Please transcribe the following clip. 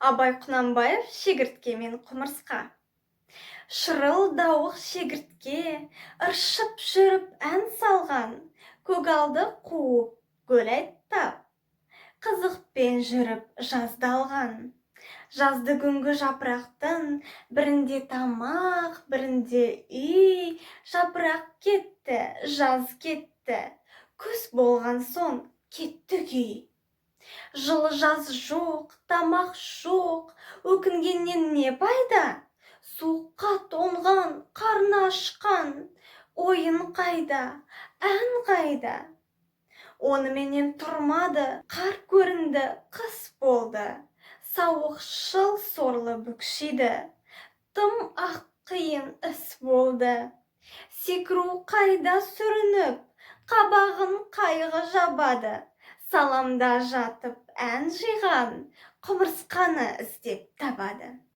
Абай Құнанбаев, «Шегіртке мен құмырсқа». Шырылдауық шегіртке ыршып жүріп ән салған, көгалды қуып, гөл аттап, қызықпен жүріп жазды алған. Жазды күнгі жапырақтың бірінде тамақ, бірінде үй. Жапырақ кетті, жаз кетті, күз болған соң кетті күй. Жылы жаз жоқ, тамақ жоқ, өкінгеннен не пайда? Суыққа тоңған, қарны ашқан, ойын қайда, ән қайда? Оныменен тұрмады, қар көрінді, қыс болды. Сауықшыл сорлы бүкшиді, тым ақ қиын іс болды. Секіру қайда сүрініп, қабағын қайғы жабады. Саламда жатып ән жиған, құмырсқаны іздеп табады.